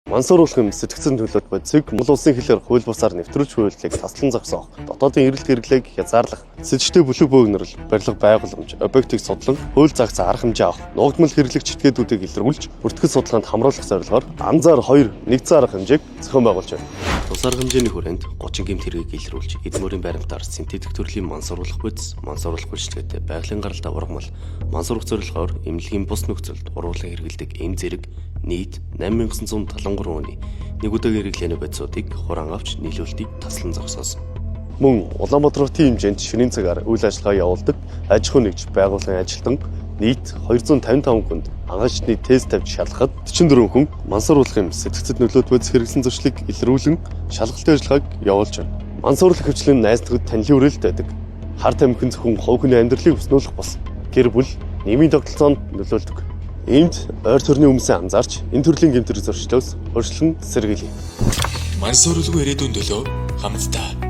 Мансууруулах юм сэтгцэн төлөөт бодисыг Монгол улсын хэлээр хууль бусаар нэвтрүүлж буй үйлдлийг таслан зогсоох, дотоодын эрэлт хэрэглээг хязгаарлах, сэжигтэй бүлэг бөөгнөрөл, барилга байгууламж, объектыг судлан хууль загц арга хэмжээ авах, нуугдмал хэрэглэх читгээдүүдийг илрүүлж, бүртгэл судалгаанд хамруулах зорилгоор анзаар 2 нэгдсэн арга хэмжээг зохион байгуулж байна. Тус арга хэмжээний хүрээнд 30 гэмт хэргийг илрүүлж, эд мөрийн баримтаар синтетик төрлийн мансууруулах бодис, мансууруулах үйлчилгээтэй байгалийн гаралтай ургамал, мансууруулах зорилгоор эмнэлгийн бус нөхцөлд уруулан хэрэглэдэг эм зэрэг нийт 8973 хүний нэг удаагийн хэрэглээний бодисуудыг хураан авч нийлүүлэлтийг таслан зогсоосон. Мөн Улаанбаатар хотын хэмжээнд шөнийн цагаар үйл ажиллагаа явуулдаг аж ахуй нэгж байгууллагын ажилтан нийт 255 хүнд ангаачны тест тавьж шалгахад 44 хүн мансууруулах юм сэтгцэд нөлөөт бодис хэрэглэсэн зуршлыг илрүүлэн шалгалтын ажиллагааг явуулж байна. Мансууруулах хвчлэн найз нөхөд танилын үрэлт байдаг. Хар тамхи зөвхөн хувь хүний амьдралыг өснөөлөх бос гэр бүл нийгмийн тогтолцоонд нөлөөлдөг. Иймд ойр төрний хүмүүсээ анзаарч энэ төрлийн гэмт хэрэг зуршлоос хөршлөн сэргийлье. Мансууруулгүй ирээдүйн төлөө хамтдаа.